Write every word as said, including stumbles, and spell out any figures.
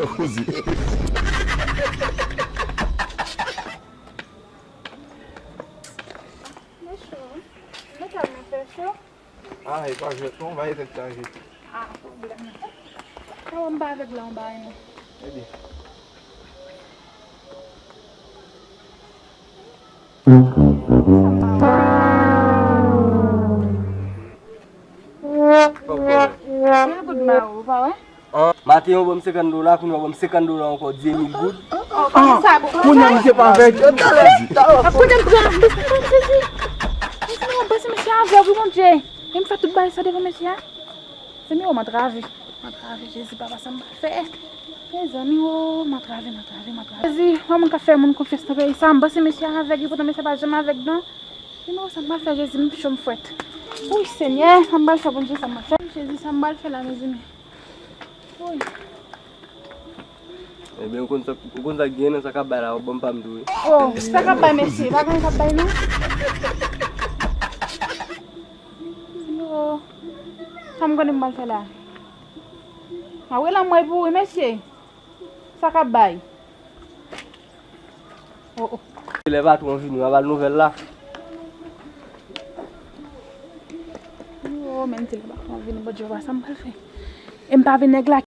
Mechou, mwen tèlman fè cho. Ah, e pa jwèt non, bay tèt chaje. Ah, pwoblèm. Sa w, m pa avèg la, m pa renmen. Ebyen. Sa m pa wè. Yon goud mawon, ou pa wè? Maten yo ban m senkant dola, kounye a ban m senkant dola ankò, di mil goud. Oh, kòman sa, bon? Kounye a misye pa avèg. Ap konnen m pran, m sezi. Mezanmi, m panse mesye avèg, wi, Bondye. E m fè tout bagay sa devan mesye a. Mezanmi, o, m antrave. M antrave, Jezi, papa, sa m pral fè? Mezanmi, o, m antrave, m antrave, m antrave. Jezi, kòman ka fè moun konfyans nan peyi sa? M panse mesye a avèg, epoutan mesye a pa janm avèg, non. Mezanmi, o, sa m pral fè, Jezi, m cho, m frèt. Wi, Senyè, sa m pral fè, Bondye, sa m pral fè? Jezi, sa m pral fè la, mezanmi? Wi. Ebyen, ou konn sa, ou konn sa k gen nan sa k ap bay la, w ap ban m pa m tou, wi. Oh, sa k ap bay, mesye? Pa gen sa k ap bay, non? Yo, sa m konnen m pral fè la? A wi, la m wè pou wi, mesye. Sa k ap bay? Oh, oh. Lè patwon vini, w ap al nouvèl la. Oh, men di lè patwon vini, Bondye, papa, sa m pral fè? E m pa vin nèg la